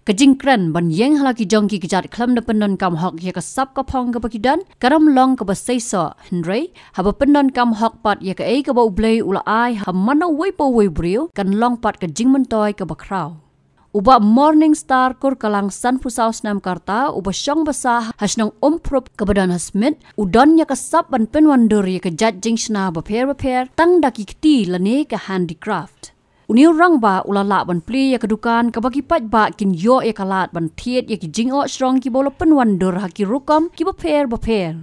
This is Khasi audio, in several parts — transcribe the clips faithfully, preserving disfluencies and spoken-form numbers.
Ka jingkren ban ïeng ha la ki jong ki kjat khlem da pyndonkam hok ïa ka sap ka phong kaba ki don, ka ram long kaba seisoh, hynrei haba pyndonkam hok pat ïa kaei kaba U Blei u la ai ha man uwei pa uwei u briew, kan long pat ka jingmyntoi kaba khraw. U Bah Morning Star Kurkalang, sanphew saw snem ka rta, uba shong basa ha shnong Umphrup kaba don ha Smit, u don ïa ka sap ban pynwandur ïa ka jait jingshna bapher bapher tang da ki kti lane ka handicraft. Une u rangbah u la lah ban plie ïa ka dukan kaba ki paidbah kin ïoh ïa ka lad ban thied ïa ki jingoh shrong kiba u la pynwandur ha ki rukom kiba pher bapher.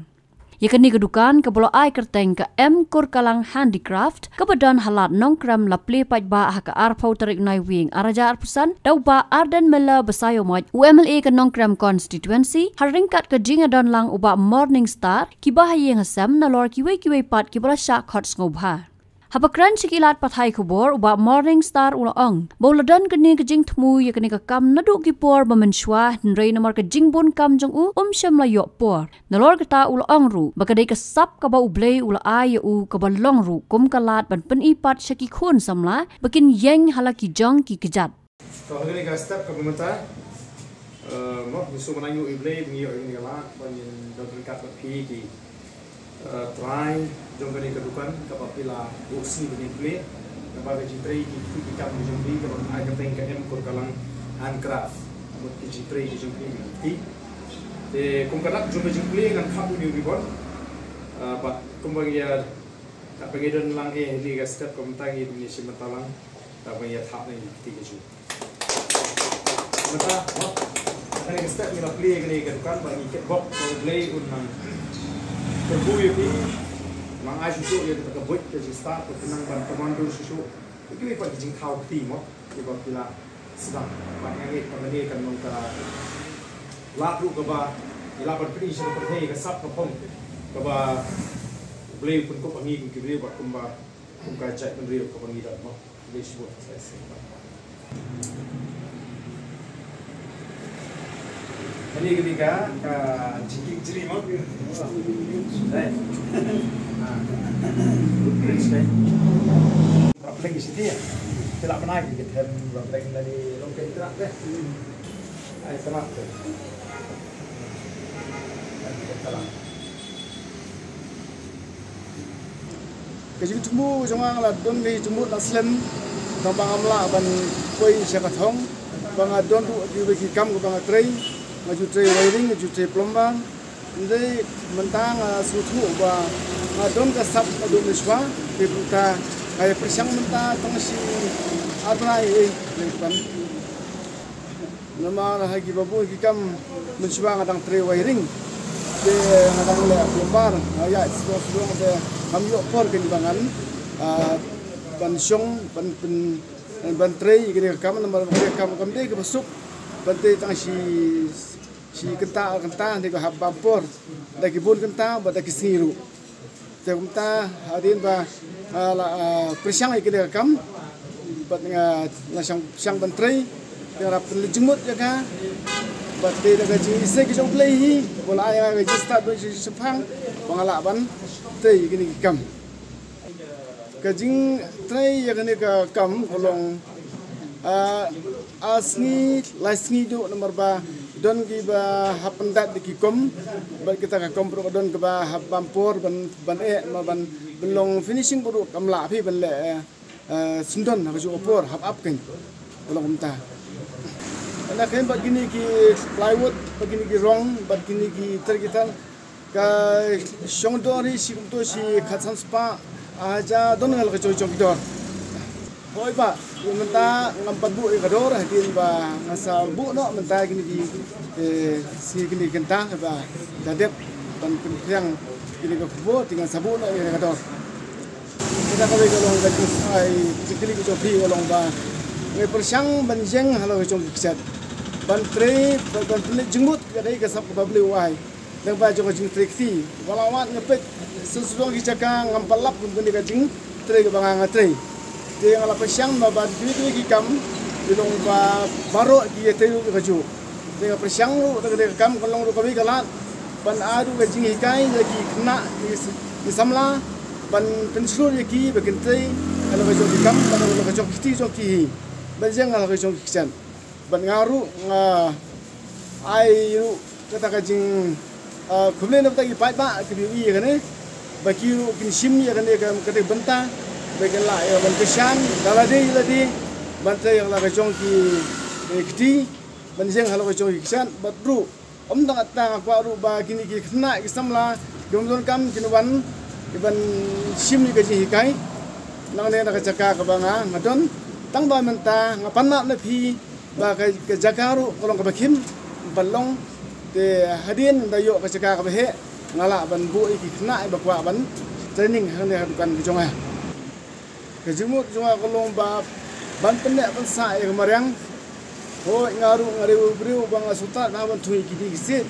Ïa kane ka dukan kaba u la ai kyrteng ka M Kurkalang Handicraft, kaba don ha Lad Nongkrem, la plie paidbah ha ka arphew tarik Naiwieng arhajar arphew san da u Bah Ardent Miller Basaiawmoit, u M L A ka Nongkrem Constituency, ha ryngkat ka jingïadon lang u Bah Morning Star, kiba ha ïing ha sem nalor kiwei kiwei pat kiba la shah khot sngewbha. Haba kren sha ki lad pathai khubor, u Bah Morning Star u la ong ba u la don kane ka jingthmu ïa kane ka kam naduh ki por ba mynshuwa, hynrei namar ka jingbun kam jong u, um shym la ïoh por. Nalor kata u la ong ruh ba ka dei ka sap kaba U Blei u la ai ïa u, kaba long ruh kum ka lad ban pyni pat sha ki khun samla ba kin ïeng ha la ki jong ki kjat. To, ha kane ka step kaba mynta, eh, mo, ngi sngewbha ban ïa U Blei ba ngi ïoh ïa kane ka lad ba ngin don ryngkat bad phi ki, eh, trai jong kane ka dukan kaba phi la buh sngi ba ngin plie. Kaba ka jingtrei ki kti ki kam ka jong phi kaba ai kyrteng ka M Kurkalang Handcraft. Mut ki jingtrei ki jong phi ki kti. Te kum ka dak jong ka jingplie ngan khap une u ribbon. Eh, bad kumba ngi ïa, katba ngi don lang eh ha kane ka step kaba mynta, ngi, ngi shim bynta lang. Katba ngi ïa thap na ki kti ki jong Mynta, mo, ha kane ka step ngi la plie kane ka dukan ba ngi kitbok ba U Blei un nang kyrkhu ïa phi, nang ai shuh shuh ïa kata ka buit ka jingstad, ka khnang ban pynwandur shuh shuh ïa kiwei pat ki jingthaw kti, mo, kiba phi la sdang. Bad nga ngeit ba kane kan long ka lad ruh kaba ngi lah ban pyni sha ka pyrthei ka sap ka phong kaba U Blei u pynkup ha ngi kum ki briew bad kumba, kum ka jaitbynriew kaba ngi don, mo. Kane ka dei ka, ka jingkieng jri mo. Dei. Ha. Rap leng siti ïa. Te lah pynai ki them rap leng lane long ka itra te. Ai, tang te. Ai, tang. Ka jingthmu jong nga, nga la don ka jingthmu na slem, tang ba ngam lah ban poi sha ka thong, ba nga don ruh kiwei ki kam kaba nga trei, nga ju trei wiring, nga ju trei plumber. Hynrei mynta nga sngewthuh ba nga don ka sap, nga don mynshuwa, te mynta nga ïa pyrshang mynta tang shi ar bnai, eh, eh, ban. Namar ha kiba bun ki kam mynshuwa nga dang trei wiring. Te nga dang leh plumber, nga ïaid sdang sdang te ngam ïoh por kane ba ngan, ah, ban shong, ban, ban, ban trei kane ka kam namar kane ka kam kam dei kaba suk. Ban trei tang shi, shi kynta, kynta, te ka hap bam por. Da ki bun kynta, bad da ki sngi ruh. Te kumta, hadien ba, ah, la, ah, pyrshang ïa kane ka kam, bad nga, nga shang, shang ban trei, te nga la pynleit jingmut ïa ka, bad te da ka jingisynei ka jong U Blei hi, ba la ai ïa nga ka jingstad bad jingshemphang, ba nga lah ban trei ïa kane ka kam. Ka jingtrei ïa kane ka kam ka long, ah, ar sngi, lai sngi duh namar ba don kiba hap pyndait da ki kom, bad kita ka kom ruh ka don kaba hap bam por ban, ban eh, ma ban, ban long finishing ruh kam lah phi ban leh, eh, eh, syndon ha kajuh ka por hap ap kein. Ka long kumta. Nangta kein bad kine ki plywood, bad kine ki rong, bad kine ki ter ki ter. Ka shong dor hi shi kumto shi khatsan spah, ah, hajar don nga la ka jong jong ki dor. Hoi ba, ïa mynta ngam pat buh ïa ka dor, hadien ba nga sa buh noh mynta kine ki, eh, sngi kine ki kynta, ba da dep ban pynphriang kine ki khubor, te ngan sa buh noh ïa ka dor. Kata kawei ka long ka jingshai, jingkylli ka jong phi ka long ba, nga pyrshang ban ïeng ha la ka jong ki kjat. Ban trei, ban, ban pynleit jingmut ïa kaei ka sap kaba Blei u ai. Dang ba jong ka jingtrei kti. Ba la wad nga peit, sa sdang ki jaka ngam pat lap kum kane ka jingtrei kaba nga nga trei. Te nga la pyrshang ba, ba kiwei kiwei ki kam, ki long ba baroh ki ïatrei ruh kajuh. Te nga pyrshang ruh da kane ka kam kan long ruh kawei ka lad ban ai ruh ka jinghikai ïa ki khynnah ki s-, ki samla ban pynshlur ïa ki ba kin trei ha la ka jong ki kam, ha la ka jong ki kti jong ki hi. Ban ïeng ha la ka jong ki kjat. Bad nga ruh nga ai ruh kata ka jing, ah, khublei na bynta ki paidbah kiba ïohi ïa kane, ba ki ruh kin shim ïa kane ka, kata ka bynta ba kin lah ïa ban kyrshan da lade ïa lade ban trei ïa la ka jong ki, eh, kti, ban ïeng halor ka jong ki kshaid. Bad ruh ym tang katta, nga kwah ruh ba kine ki khynnah ki samla ki bym donkam kin wan, ki ban shim ïa ka jinghikai nangne na ka jaka kaba nga, nga don. Tang ba mynta nga pan map na phi ba ka, ka jaka ruh ka long kaba khim ban long. Te hadien da ïoh ka jaka kaba heh, nga lah ban buh ïa ki khynnah ba kwah ban training hangne ha dukan ka jong nga. Ka jingmut jong nga ka long ba ban pynneh pynsah ïa ka mariang. Hooid, nga ruh nga dei u briew ba nga sngewtynnat ban thung ïa kine ki siej.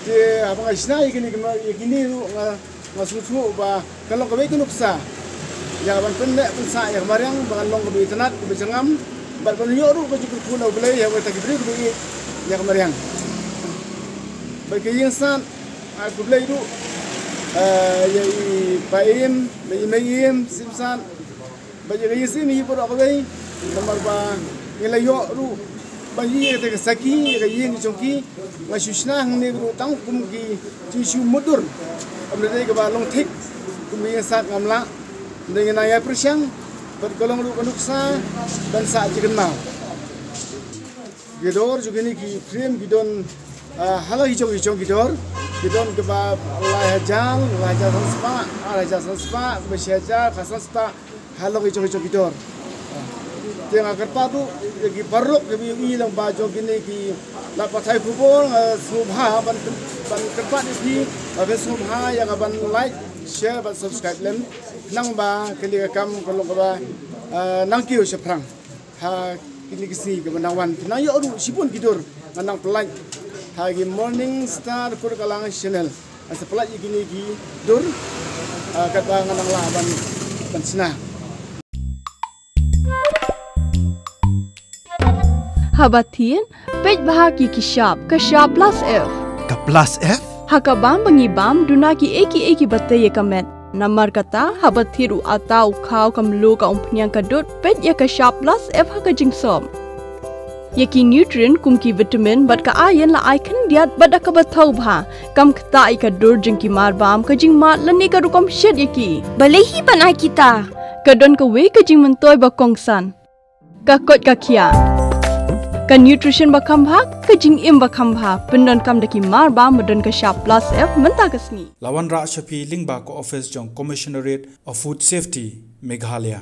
Te haba nga shna ïa kine ki mar-, ïa kine ruh nga, nga sngewthuh ba ka long kawei ka nuksa ïa ban pynneh pynsah ïa ka mariang ba ngan long kaba itynnad, kaba jyrngam, bad ban ïoh ruh ka jingkyrkhu na U Blei ïa kita ki briew kiba ïeit ïa ka mariang. Bad ka ïing sat, ah, khublei ruh, ah, ïa i Pa Im, ïa i Mei Im, Sim Sat, bad ïa ka ïing Sim hi baroh kawei, namar ba ngi la ïoh ruh ban ïoh ïa kata ka sakhi ïa ka ïing jong ki. Nga shu shna hangne ruh tang kum ki jingshu mutdur, kam dei kaba long thik kum ka ïing sat, ngam lah. Ngi nang ïa pyrshang, bad ka long ruh ka nuksa ban sah jingkynmaw. Ki dor jong kine ki frame ki don, ah, halor ki jong ki jong ki dor. Ki don kaba lai hajar, lai hajar san spah, ar hajar san spah, kaba shi hajar khat san spah, halor ki jong ki jong ki dor. Te nga kyrpad ruh ïa ki paralok kiba ïohi lyngba jong kine ki lad pathai khubor, nga sngewbha ban, ban kyrpad ïa phi, ba phin sngewbha ïa ka ban like, share bad subscribe lem, khnang ba kane ka kam kan long kaba, ah, nang kiew shaphrang ha kine ki sngi kiba nang wan. Nang ïoh ruh shibun ki dur, ngan nang pynlait ha ki Morning Star Kurkalang Channel. Ngan sa pynlait ïa kine ki dur, ah, katba ngan nang lah ban, ban shna. Haba thied, peit bha ki ki shap, ka shap plus F. Ka plus F? Ha ka bam ba ngi bam, duna kiei kiei kiba tei ïa ka met. Namar kata, haba thied u atta, u khaw, ka mluh, ka umphniang, ka dud, peit ïa ka shap plus F ha ka jingsop. Ïa ki nutrient kum ki vitamin bad ka iron la ai khyndiat bad da kaba thaw bha. Kam ktah ïa ka dur jong ki mar bam, ka jingmad lane ka rukom shet ïa ki. Balei hi ban ai kita? Ka don kawei ka jingmyntoi ba kongsan. Ka koit ka khiah. Ka nutrition ba kham bha, ka jingim ba kham bha. Pyndonkam da ki mar bam ba don ka shap plus F mynta ka sngi. La wanrah sha phi lyngba ka office jong Commissionerate of Food Safety, Meghalaya.